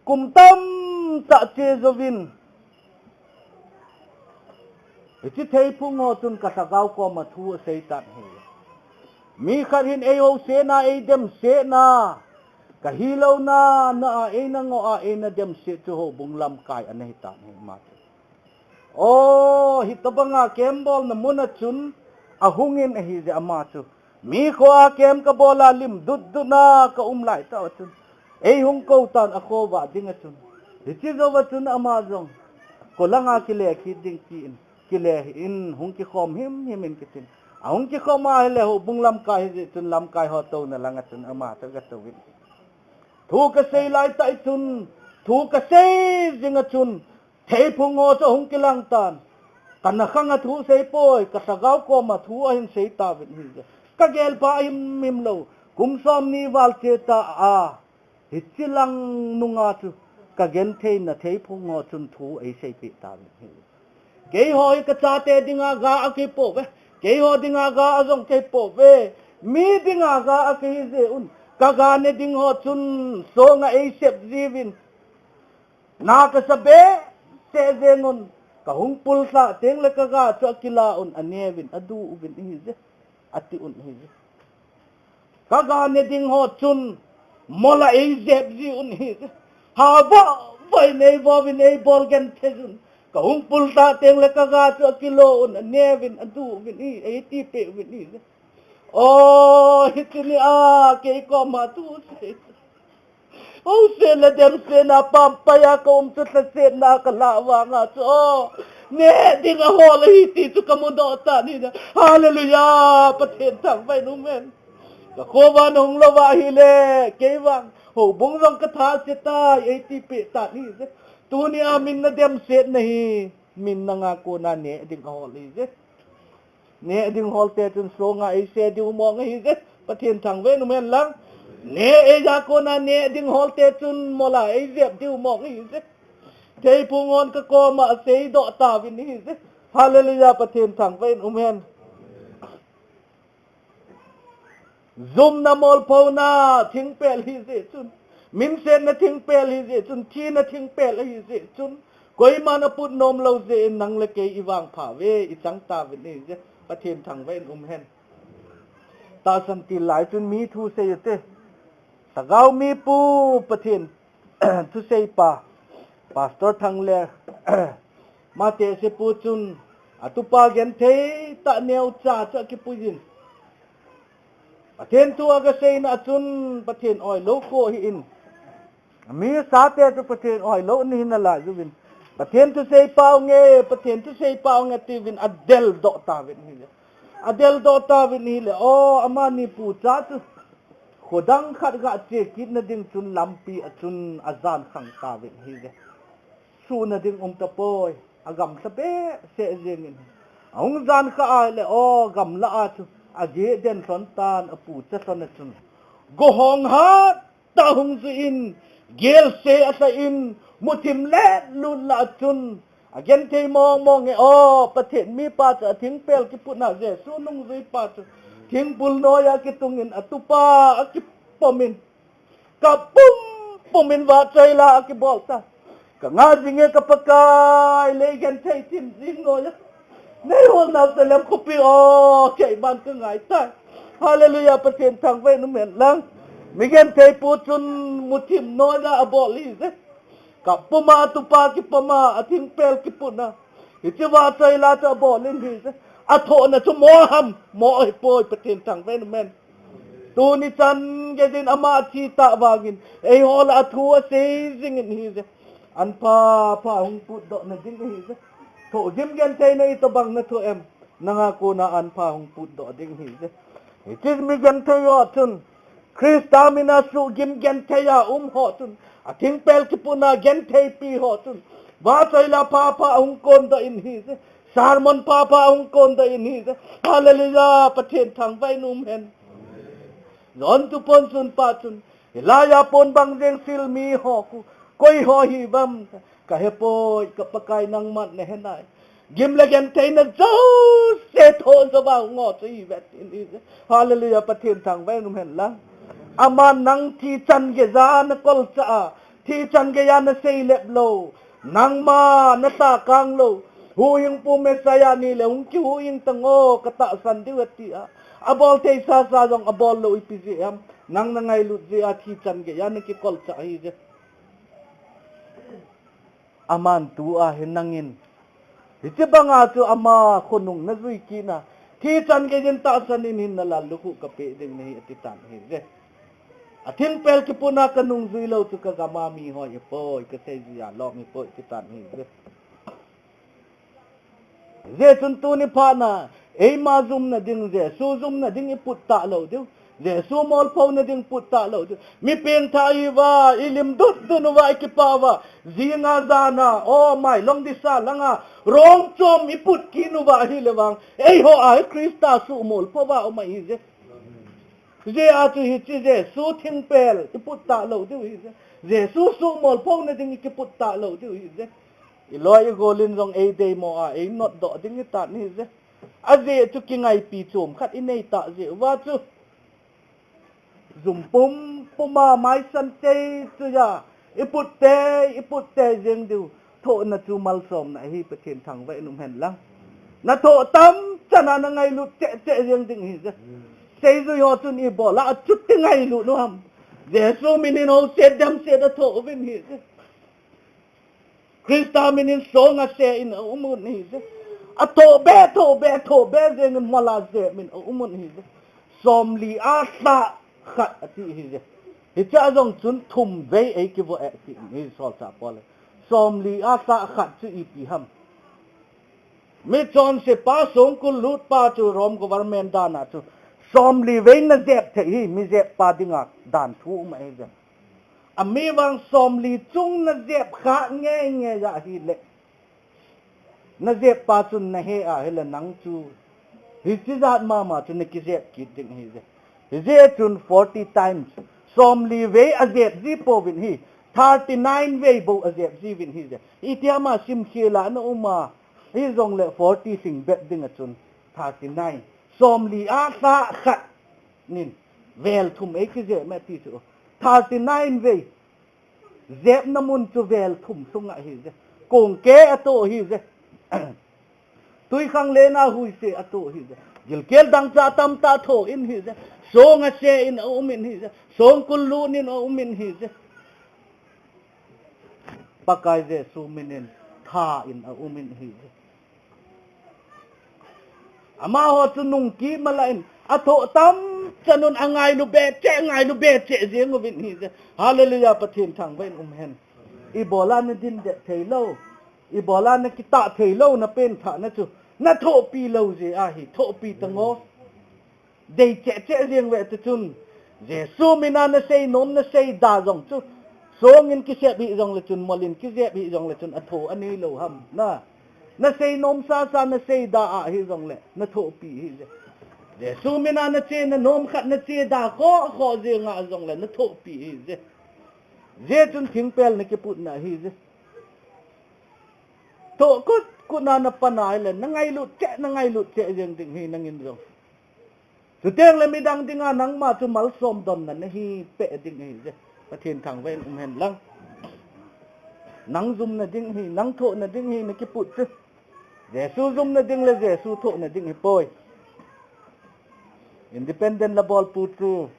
kum tamtah che jouvin, hiche theiphung ho chun kalhagao koma thu aseitan ahi. Mi khat hin eihousena, eidemsena, Ka hilou na, na a eina ngoh a eina demset chu houbung lamkai ana hitan ahi ama chu. O, hitobanga camp bolna mun a chun ahungin ahije ama chu. Mi kho a camp ka bol a lim dutdut na ka um lai tah a chun, ei hung kou tan a khovah ding a chun. Hiche jou a chun ama jong kho langa kile kit ding tin, kile in hung kikhom himhim in kitin. Ahung kikhom a ahile houbung lamkai hijeh chun lamkai ho touna langa chun ama toh aga touvin. Thu ka sei lai tah a chun, thu ka sei jing a chun, theiphung ho chu ahung kilang tan. Ka nakhang a thu sei poi, ka lhagao koma thu ahin sei tauvin ahije. Ka gelpha himhim lou, kum somni val che ta a, hiche lang nunga chu ka gentheina theiphung ho chun thu eiseipeh tauvin ahi. Keiho hi ka chate dinga ga akei pouve. Keiho dinga ga ajong kei pouve. Mi dinga ga akei hijeh un, ka ga ne ding ho chun songa eisep jiuvin, na kasa behseh jeng un, ka hung pullhah tengle ka ga chu akila un, aneuvin, adu uvin ahije, ati un ahije. Ka ga ne ding ho chun mola eijep jiuvin ahije. Ha vah vah in eivo uvin, eibol genthei un, ka hung pullhah tengle ka ga chu akilo un, aneuvin, adu uvin ahi, eitipeh uvin ahije. O, hiche ni a kei koma thu sei, housetna demsetna pampai a ka um chu lhasetna ka lah vanga chu, o, neh ding ahol ahi ti chu ka mudoh tan ahina. Hallelujah, Pathen thangvah in umhen. Ka khovah nahung louva ahile, kei vang houbung jong ka tha se tai, eitipeh tan ahije. Tuni a min nademsetna hi, min nanga kona neh ding ahol ahije. Neh ding holte chun songa eise diu mong ahije. Pathen thangvah in umhen lang. Neh eija kona neh ding holte chun mola eijep diu mong ahije. Theiphung hon ka koma aseidoh tauvin ahije. Hallelujah, Pathen thangvah in umhen. Jumna molphouna thingpel ahijeh chun, minsetna thingpel ahijeh chun, thina thingpel ahijeh chun, koiman aput nom lou jeh in nang le kei ivangpha uve, ichang tauvin ahije. Pathen thangvah in umhen. Tahsan til lai chun mi thu sei ute. Lhagao mipu Pathen thuseipa Pastor Thangle, ama tehsepu chun atupa genthei tah neocha chu akipuiyin, Pathen thu aga seina a chun Pathen oilou kho ahin, mi sate chu Pathen oilou ana hi nalai uvin, Pathen thuseipa unge, Pathen thuseipa unge tiuvin adeldoh tauvin ahile, adeldoh tauvin ahile, o, amani pu cha chu khodang khat ga che kitna ding chun lampi a chun ajankhang tauvin ahile, suhna ding umtapoi, agamla behseh jengin, ahung jankhah ahile, o, gamla a chu ageh den lhon tan, apu cha lhon a chun gohong hattah hung juiyin, gelse alhaiyin, muthim letlut lah a chun agenthei mong mong e, o, Pathen mipa chu athingpel kiputna Jesu nungjuipa chu thingpul noiya kitungin atupa akipomin, kap pum pumin vahchoila akibol tan. Ka ngah jinge ka Pakai, lei genthei thim jing noiya neiholnau Salem khopi, o, keiman ka ngaitai. Hallelujah, Pathen thangvah in umhen lang. Mi gentheipu chun muthim noiya abol ahije. Kap puma atupa kipoma athingpel kiputna hiche vahchoila chu abol in ahije. Athohna chu mo ham? Mo ahipoi, Pathen thangvah in umhen. Tuni chan geiyin ama athi tah vangin eiho lah a thu asei jingin ahije. An pha pha hung putdohna ding ahije. Thohgim gentheina itobang nathoh em? Nanga kona an pha hung putdoh ding ahije. Hiche mi genthei ho chun, Christa mina suhgim genthei a um ho chun, athingpel kiputna gentheipi ho chun, vahchoila pha pha ahung kondoh in ahije. Sermon pha pha ahung kondoh in ahije. Hallelujah, Pathen thangvah in umhen. John Thuphonsunpa chun, hilaiya pon bang jeng silmi ho khu koiho hiuvam? Kahepoi, ka Pakai nangman nahenai. Gim le gentheina jouse thoh jouva hung ho chu ihiuve atin ahije. Hallelujah, Pathen thangvah in umhen lang. Aman nang thi chan geiya nakolchah a, thi chan geiya naseilep lou, nangma nalhakang lou, huhhingpu Messiah nile hung kihuhhing tan o, katahsan diu ahi tia abol thei sasa jong abol lou ipi jeh ham? Nang na ngailut jeh a thi chan geiya na kikolchah ahije. Aman tua hi nangin, hiche banga chu ama khonung na jui kit na, thi chan gei din tahsan in hin na lallukhuh ka peh ding nahi ati tan ahije. Athingpel kiputna ka nungjui lou chu ka gam a mi hoi ahipoi, ka seijui a lom ahipoi ati tan ahije. Hijeh chun tuni phat na, eima jumna ding, Jesu jumna ding i put talou diu. Jesu molphouna ding put talou diu. Mi pengthah ihiuva, i lim dutdut uva, i kipah uva, jinga jana, o mai long disa langa, rong chom i put kit uva ahile vang, eiho a hi Christa suh molphou va um ahije. Hijeh a chu hiche Jesu thingpel i put talou diu ahije. Jesu suh molphouna ding i kiput talou diu ahije. I loi i gol in jong ei deimo a, ei notdoh ding i tan ahije. Ajeh chu kingaipi chom khat i nei tah jeh uva chu, jum pumpum a maisan tei chu a, i put tei, i put tei jeng diu. Thohna chu malsomna ahi, Pathen thangvah in um hen lang. Na thoh tam chan a na ngailut cheh cheh jeng ding ahije. Seijui ho chun ibola achuti ngailut u ham? Jesu min in houset damset a thoh uvin ahije. Christa min in song a se in a um un ahije. A thoh be, thoh be, thoh be jeng in mol a jep in a um un ahije. Somli a lhah khat ati ahije. Hiche a jong chun thum vei ei kivoh e ati ahi solchah Paul in. Somli a lhah khat chu ipi ham? Mi chonsepa songkul lutpa chu Rome government dan a chu somli vei na jep thei hi mi jeppa dinga dan thu um ahije. Ami vang somli chung na jep kha ngeingei ahile, na jeppa chun na he ahile nang chu hiche jat mama chu na kijep kit ding ahije. Hijeh chun forty times, somli vei ajep ji pouvin ahi, thirty nine vei bou ajep jiuvin ahije. Itiham a simkhel a na um a, hijongle forty lhing bep ding a chun thirty nine. Somli a lhah khat nin vel thum ei kijep e ti chu. Thirty nine vei. Jepna mun chu vel thum sunga ahije. Kongke atoh ahije. Twikhanglen a huise atoh ahije. Gilkel dangchah tamtah thoh in ahije. Song a se in a um in ahije. Songkul lut in a um in ahije. Pakai Jesu min in tha in a um in ahije. Amaho chu nung kima lah in, athoh tam chan un angailu be cheh, ngailu be cheh jeng uvin ahije. Hallelujah, Pathen thangvah in um hen. Ibola na dindet theilou, ibola na kitah theilou, na pengthahna chu na thohpi lou jeh ahi, thohpi tango. Dei cheh cheh jeng ve ti chun, Jesu min a na seinom na seida jong chu, song in kisep hih jongle chun, mol in kijep hih jongle chun, athoh anei lou ham na. Na seinom sasa na seida ahi jongle, na thohpi ahije. Jesu min a na che na nom khat na cheda khoh khoh jeng a jongle, na thohpi ahije. Hijeh chun thingpel na kiputna ahije. Thoh kut kut na na pan ahile, na ngailut cheh, na ngailut cheh jeng ding ahi nangin jong. Chuteng le midang dinga nangma chu malsom donna nahi peh ding ahije. Pathen thangvah in um hen lang. Nang jumna ding ahi, nang thohna ding ahi na kiput chu. Jesu jumna ding le Jesu thohna ding ahipoi. Independent la bolpu chu.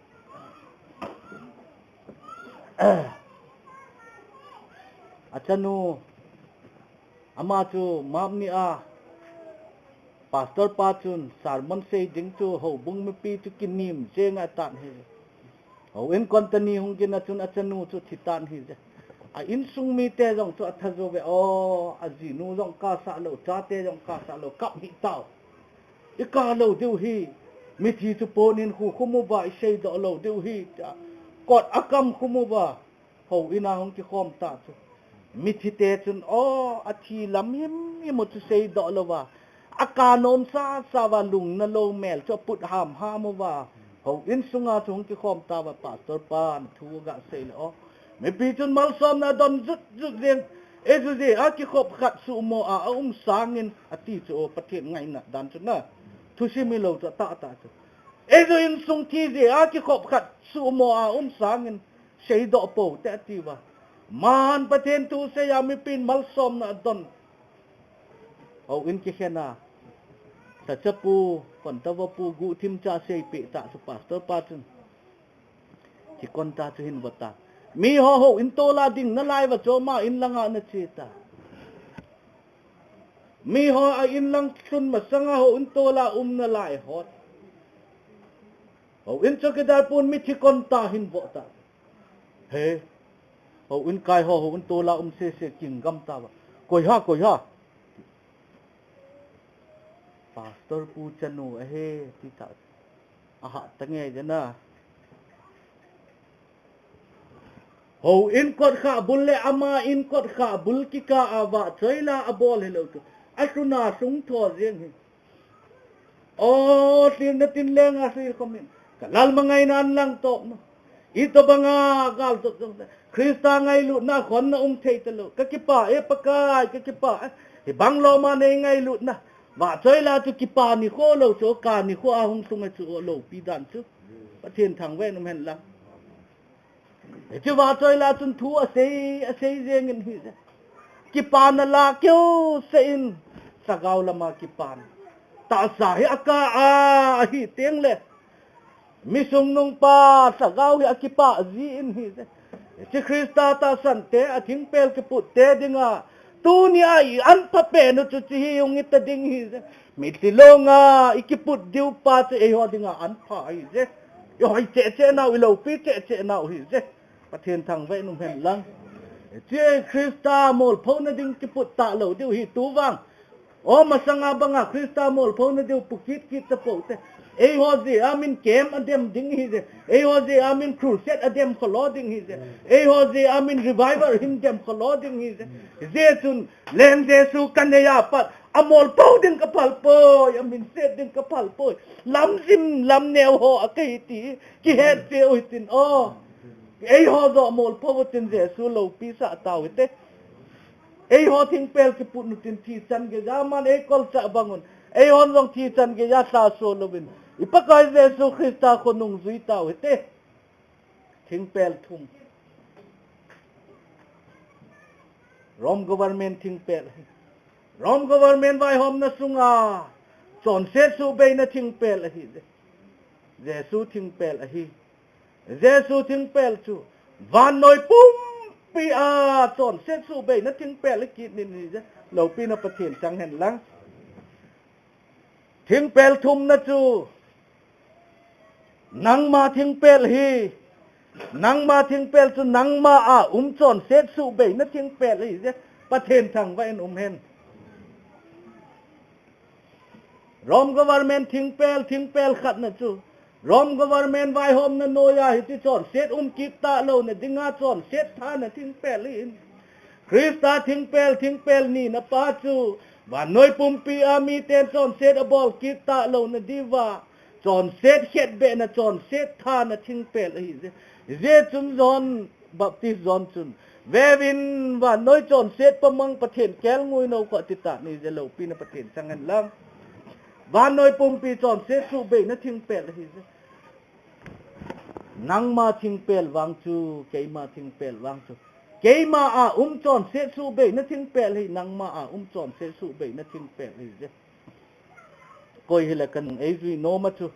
Achanu, ama chu map ni a, pastor pa chun sermon sei ding chu houbung mipi chu kinim jeng a tan ahi. Houin kontani hung gin a chun achanu chu thi tan ahije. A insung mite jong chu atha jou ve, o, ajinu jong kasah lou, chate jong kasah lou, kap hih tau. I kap lou diu ahi, mithi chu pon in khu khum uva, i seidoh lou diu ahi, tia kot akam khum uva. Houin a hung kikhom ta chu. Mithite chun, o, athi lam himhim u chu seidoh louva, akap nom sasa uva, lungna lou mel chu aput hamham uva. Houin sunga chu hung kikhom tauva, pastor pan thu aga sei le, o. Mipi chun malsomna adon jut jut jeng. Eiju jeh a kikhop khat suhmo a aum sangin ati chu, o, Pathen ngaina dan chu na. Thusim hilou chu atah tah chu. Eiju insung thi jeh a kikhop khat suhmo a um sangin seidoh pou te atiuva. Man Pathen thu sei a mipin malsomna adon. Houin kikhen a, sachapu, kontava pu, guhthim cha seipeh ta chu pastor pa chun. Thikon ta chu hin vot ta. Mi ho houin tol a ding nalai va chu ama in langa nache ta. Mi ho a in lang lhun masanga houin tol a um nalai ho. Houin chowkidar pun mi thikon ta hin vot ta. He. Houin kai ho houin tol a um sese kingam ta va. Koi ham, koi ham. Pastor pu chanu ahi, ti ta. Aha, ta nge jana. Houin kot kha bul le ama in kot kha bul kikah a vahchoi la abol hilou chu. Alhun a sung tho jeng hi. O, thil na tin leng a thil komin. Ka lal mangai nan lang to ma. Itobanga gal to to. Christa ngailutna khon na um thei talou. Ka kipah e Pakai, ka kipah e. Hibang lom a nei ngailutna. Vahchoi la chu kipa nikho lou chu, ka nikho a hung sung e chu, o loupi dan chu. Pathen thangvah in um hen lang. Hiche vahchoi la chun thu asei, asei jeng in hi. Kipana la keu se in, lhagao lama kipana. Tahsa hi akah a, ahi teng le. Mi sungnung pa, lhagao hi akipah ji in hi. Hiche Christa tahsan te, athingpel kiput te dinga. Tunia i an pha pen u chu hiche hi hung hita ding hi. Mitlhi longa i kiput diu pa chu eiho dinga an pha ahi je. I hoi cheh cheh nau, i loupi cheh cheh nau hi je. Pathen thangvah in um hen lang. Hiche Christa molphona ding kiput talou diu hi tu vang. O masanga banga Christa molphona diu pu kit kit ta pou te. Eiho jeh a min camp adem ding hi je. Eiho jeh a min crusade adem kholo ding hi je. Eiho jeh a min revival hin dem kholo ding hi je. Hijeh chun Leng Jesu ka nei a pat, amolpho ding ka phal poi, amin set ding ka phal poi. Lamjim lamneo ho a kahi ti, kihet cheh u hitin o. Eiho joh molpho u tin Jesu loupi sah tau hite. Eiho thingpel kiput nu tin thi chan geija aman eikolchah bang un. Eihon jong thi chan geija lhaso louvin. I Pakai Jesu Christa khonung jui tau hite. Thingpel thum. Rome government thingpel ahi. Rome government vaihomna sunga chonset suhbeina thingpel ahi. Jesu thingpel ahi. Jesu thingpel chu vannoi pumpi a chonset suhbeina thingpel ahi kit nin hi je. Loupina Pathen chang hen lang. Thingpel thumna chu nangma thingpel hi, nangma thingpel chu nangma a um chonset suhbeina thingpel hi je, Pathen thangvah in um hen. Rome government thingpel, thingpel khatna chu Rome government vaihomna noiya hiche chonset um kit talouna dinga chonset thana thingpel ahin. Christa thingpel, thingpel nina pa chu vannoi pumpi a miten chonset abol kit talouna diuva chonset khetbehna chonset thana thingpel ahi je. Hijeh chun John Baptist John chun, veuvin vannoi chonset pamang Pathen kelngoi nou kho ati tan ahi je, loupina Pathen chang hen lang. Vannoi pumpi chonset suhbeina thingpel ahi je. Nangma thingpel vang chu, keima thingpel vang chu. Keima a um chonset suhbeina thingpel hi, nangma a um chonset suhbeina thingpel hi je. Koi hile kanung eijui nom a chu.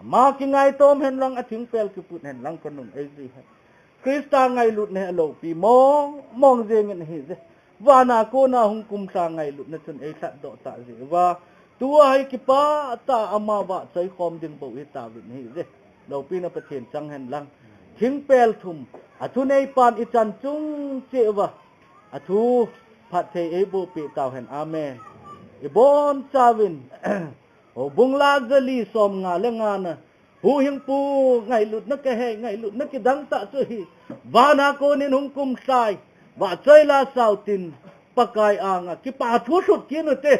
Ama kingaitom hen lang, athingpel kiput hen lang kanung eijui hen. Christa ngailutna hi aloupi mong mong jeng in ahi je. Vana kona hung kumlha ngailutna chun eilhatdoh tah jeh uva. Tua hi kipah tah a ama vahchoi khom ding bou hitauvin ahi je. Loupina Pathen chang hen lang. Thingpel thum. Athuneipan ichan chung cheh uva. Athu phatthei eiboh peh tau hen. Amen. Ibonchauvin. Houbung la jali somnga le nga na. Huhhingpu ngailutna kahe, ngailutna kidang tah chu hi. Vana konin hung kumlhai. Vahchoi la sao tin. Pakai anga. Kipa thu lhut kit u te.